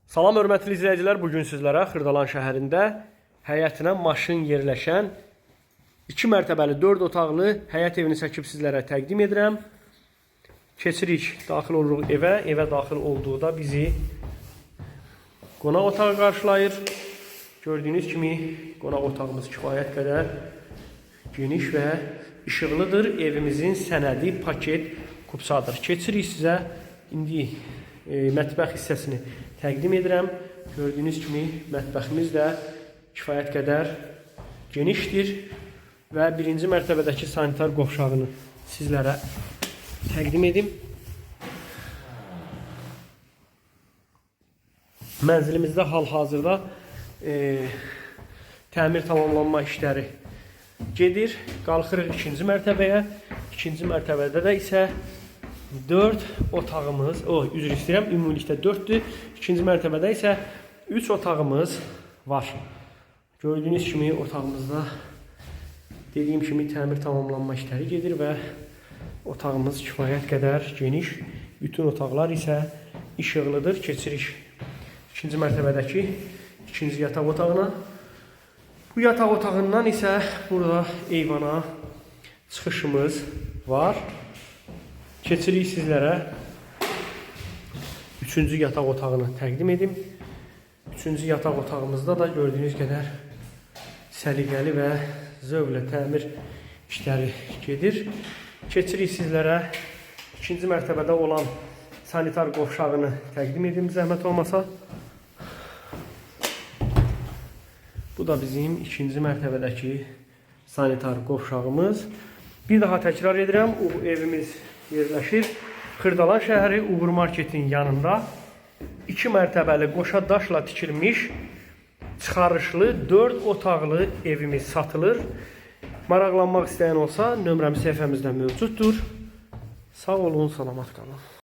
Salam hörmətli izləyicilər, bu gün sizlərə Xırdalan şəhərində həyətinə maşın yerləşən 2 mərtəbəli 4 otaqlı həyət evini çəkib sizlərə təqdim edirəm. Keçirik, daxil oluruq evə. Evə daxil olduqda bizi qonaq otağı qarşılayır. Gördüyünüz kimi qonaq otağımız kifayət qədər geniş və işıqlıdır. Evimizin sənədi paket kupçadır. Keçirik sizə indi mətbəx hissəsini təqdim edirəm. Gördüyünüz kimi mətbəximiz də kifayət qədər genişdir və birinci mərtəbədəki sanitar qovşağını sizlərə təqdim edim. Mənzilimizdə hal-hazırda təmir tamamlanma işləri gedir. Qalxırıq ikinci mərtəbəyə. İkinci mərtəbədə də isə 4 otağımız, üzr istəyirəm, ümumilikdə 4-dür. İkinci mərtəbədə isə 3 otağımız var. Gördüyünüz kimi otağımızda dediyim kimi təmir tamamlanma işləri gedir və otağımız kifayət qədər geniş. Bütün otaqlar isə işıqlıdır. Keçirik ikinci mərtəbədəki ikinci yataq otağına. Bu yataq otağından isə burada eyvana çıxışımız var. Keçirik sizlərə üçüncü yataq otağını təqdim edim. Üçüncü yataq otağımızda da gördüyünüz qədər səliqəli və zövqlə təmir işləri gedir. Keçirik sizlərə ikinci mərtəbədə olan sanitar qovşağını təqdim edim zəhmət olmasa. Bu da bizim ikinci mərtəbədəki sanitar qovşağımız. Bir daha təkrar edirəm, o evimiz yerləşir Xırdalan şəhəri Uğur Marketin yanında. 2 mərtəbəli qoşa daşla tikilmiş çıxarışlı 4 otaqlı evimiz satılır. Maraqlanmaq istəyən olsa nömrəmiz səhifəmizdə mövcuddur. Sağ olun, salamat qalın.